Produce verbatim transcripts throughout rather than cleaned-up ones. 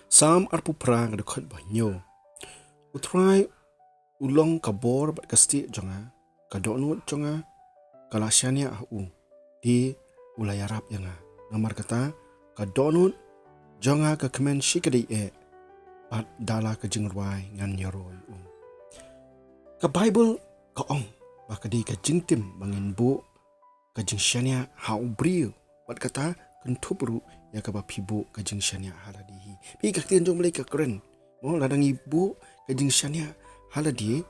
Salm arphew phra ka dkhot ba hynñiew. U Trai u long ka bor bad ka stieh jong nga, ka dohnud jong nga ka la shaniah ha u, te u la ïarap ïa nga. Namar kata ka dohnud jong nga ka kmen shikatdei eh, bad da la ka jingrwai ngan ïaroh ïa u. Ka Baibl ka ong ba ka dei ka jingtim ba ngin buh ka jingshaniah ha u briew, bad kata kynthup ruh ïa kaba phi buh ka jingshaniah ha lade hi. Phi, ka ktien jong U Blei ka kren, mo, lada ngi buh ka jingshaniah ha lade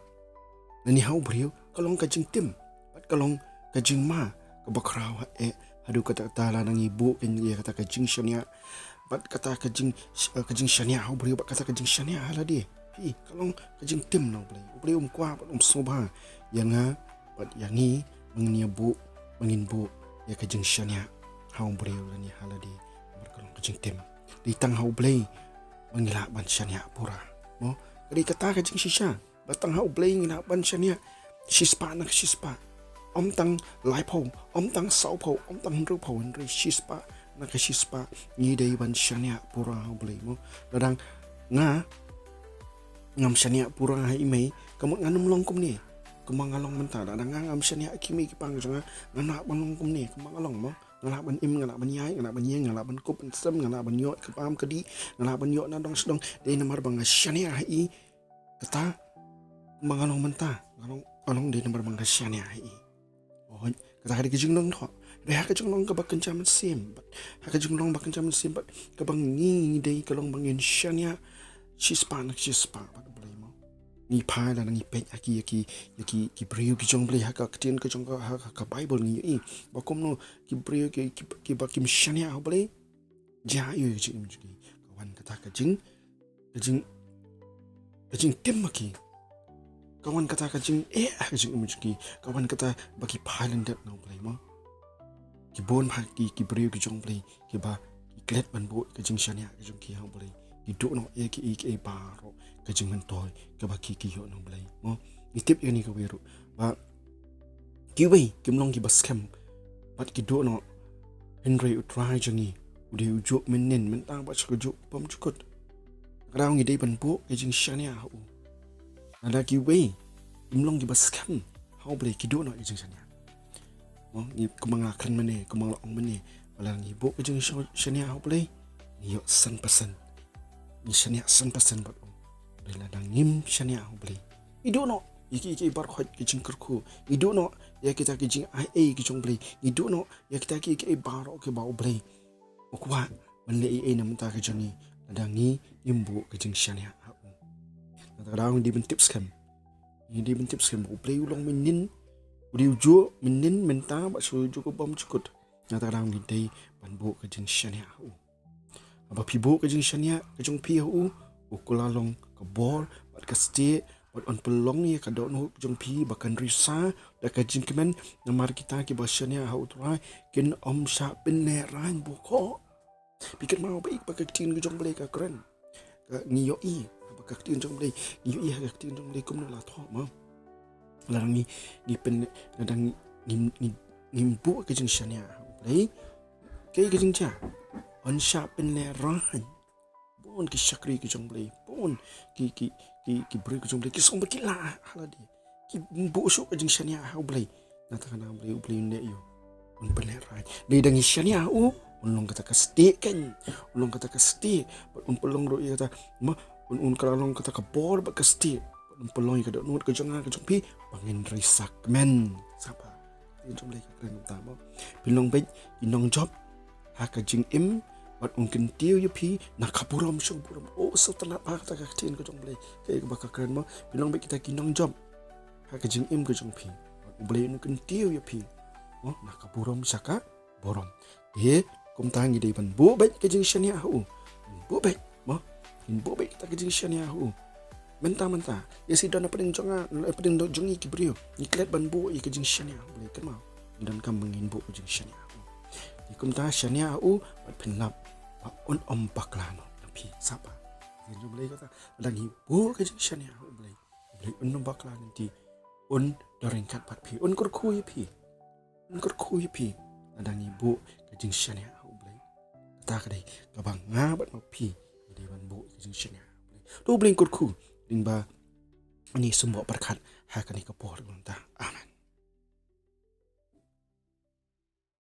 lane ha u briew, ka long ka jingtim, bad ka long ka jingma kaba khraw ha eh. Haduh katta katta lada ngi buh ka, ïa kata ka jingshaniah, bad kata ka jing, ka jingshaniah ha u briew, bad kata ka jingshaniah ha lade, phi, ka long ka jingtim na U Blei. U Blei um kwah bad um sngewbha ïa nga bad ïa ngi ba ngin ïa buh, ba ngin buh ïa ka jingshaniah ha u briew lane ha lade, namar ka long ka jingtim. Dei tang ha U Blei ba ngi lah ban shaniah pura, mo. Ka dei kata ka jingshisha, ba tang ha U Blei ngi lah ban shaniah shispah na ka shispah. Ym tang laiphew, ym tang sawphew, ym tang hynriewphew, hynrei shispah na ka shispah ngi dei ban shaniah pura ha U Blei, mo. Lada nga ngam shaniah pura ha i mei, ka mut ngan ym long kumne kumba nga long mynta. Lada nga ngam shaniah ki mei ki pang jong nga, ngan lah ban long kumne kumba nga long, mo. Nga lah ban im, nga lah ban ïaid, nga lah ban ïeng, nga lah ban kup ban sem, nga lah ban ïoh ka bam ka dih, nga lah ban ïoh na dong sdong. Dei namar ba nga shaniah ha i. Kata kumba nga long mynta, nga long, nga long dei namar ba nga shaniah ha i. Hooid, kata ka dei ka jinglong thoh. Hynrei ha ka jinglong kaba kynja mynsiem, bad ha ka jinglong ba kynja mynsiem, bad kaba ngi dei, ka long ba ngin shaniah shispah na shispah bad U Blei, mo. Ngi phai lada ngi peit ha ki, ïa ki, ïa ki, ki briew ki jong U Blei ha ka ktien ka jong ka, ha ka, ka Baibl ngi ïohi ba kumno ki briew ki, ki, kiba kim shaniah ha U Blei, jia ïa ka jingim jong ki. Ka wan kata ka jing, ka jing, ka jingtim ma ki. Ka wan kata ka jing, eh, ah, ka jingim jong ki. Ka wan kata ba ki phai lyndet na U Blei, mo. Ki bun bha ki, ki briew ki jong U Blei kiba ki klet ban buh ka jingshaniah ka jong ki ha U Blei. Ki duh noh ïa ki, ïa ki baroh ka jingmyntoi kaba ki, ki ïoh na U Blei, mo. Ngi tip ïa kane kawei ruh, ba kiwei kim long kiba skhem bad ki duh noh, hynrei U Trai jong ngi u dei ujuh mynnin, mynta bad sha kajuh ka bymjukut. Ka daw ngi dei ban buh ka jingshaniah ha u. Lada kiwei kim long kiba skhem ha U Blei, ki duh noh ka jingshaniah. Mo, ngi, kumba nga la kren mynne, kumba nga la ong mynne, ba lada ngi buh ka jingshaniah ha U Blei, ngi ïoh san percent. Ngi shaniah san percent bad u. Hynrei lada ngim shaniah ha U Blei, ngi duh noh ïa ki, ïa ki baroh ki jingkyrkhu. Ngi duh noh ïa kita ki jingai ei ki jong U Blei. Ngi duh noh ïa kita ki, ïa ki ei baroh kiba U Blei u kwah ban leh ei ei na bynta ka jong ngi, lada ngi ngim buh ka jingshaniah ha u. Nangta ka daw ngi dei ban tip skhem. Ngi dei ban tip skhem ba U Blei u long mynnin, u dei ujuh mynnin, mynta bad sha kajuh ka bymjukut. Nangta ka daw ngi dei ban buh ka jingshaniah ha u. Haba phi buh ka jingshaniah ka jong phi ha u, u kylla long ka bor bad ka stieh, bad un pynlong ïa ka dohnud ka jong phi ba kan risa da ka jingkmen. Namar kita kiba shaniah ha U Trai kin ym shah pynlehraiñ bun khoh. Phi kynmaw ba ïa ka ktien ka jong U Blei ka kren. Ka, ngi ïohi ba ka ktien jong U Blei, ngi ïohi ha ka ktien jong U Blei kumno la thoh, mo. Lada ngi, ngi pyn, lada ngi, ngi, ngi, ngim buh ka jingshaniah ha U Blei, kaei ka jingjia? Un shah pynlehraiñ. Bun ki shakri ki jong U Blei, bun ki, ki, ki, ki briew ki jong U Blei ki sngew ba ki lah ha lade. Kim buh shuh ka jingshaniah ha U Blei. Nangta ka daw U Blei, U Blei un leh ïa u, un pynlehraiñ. Lada ngi shaniah ha u, un long kata ka stieh kein, un long kata ka stieh. Bad un pynlong ruh ïa kata, mo, un, un kylla long kata ka bor bad ka stieh. Bad un pynlong ïa ka dohnud ka jong nga ka jong phi ba ngin risa kmen. Sngap bha. Ktien jong U Blei ka kren kumta, mo. Phin long beit ki nongjop ha ka jingim, bad un kyntiew ïa phi na ka burom sha ka burom. Oh, sngewtynnat bha kata ka ktien ka jong U Blei, kaei kaba ka kren, mo. Phin long beit kita ki nongjop ha ka jingim ka jong phi, bad U Blei un kyntiew ïa phi, mo, na ka burom sha ka burom. Te kumta ngi dei ban buh beit ka jingshaniah ha u. Buh beit, mo. Ngin buh beit kita ka jingshaniah ha u. Mynta, mynta, ïa shi don na pdeng jong nga, na pdeng jong ngi ki briew, ngi klet ban buh ïa ka jingshaniah ha U Blei, kynmaw. Ngi donkam ba ngin buh ka jingshaniah ha u. Te kumta shaniah ha u, bad phin lap ba un ym bakla noh na phi. Sngap bha. Ktien jong U Blei kata, lada ngi buh ka jingshaniah ha U Blei, U Blei un ym bakla lynti, un don ryngkat bad phi, un kyrkhu ïa phi. Un kyrkhu ïa phi lada ngi buh ka jingshaniah ha U Blei. Kata ka dei kaba nga bad ma phi ngi dei ban buh jingshaniah. To U Blei un kyrkhu lyngba ine i symboh pyrkhat ha kane ka por kumta. Amen.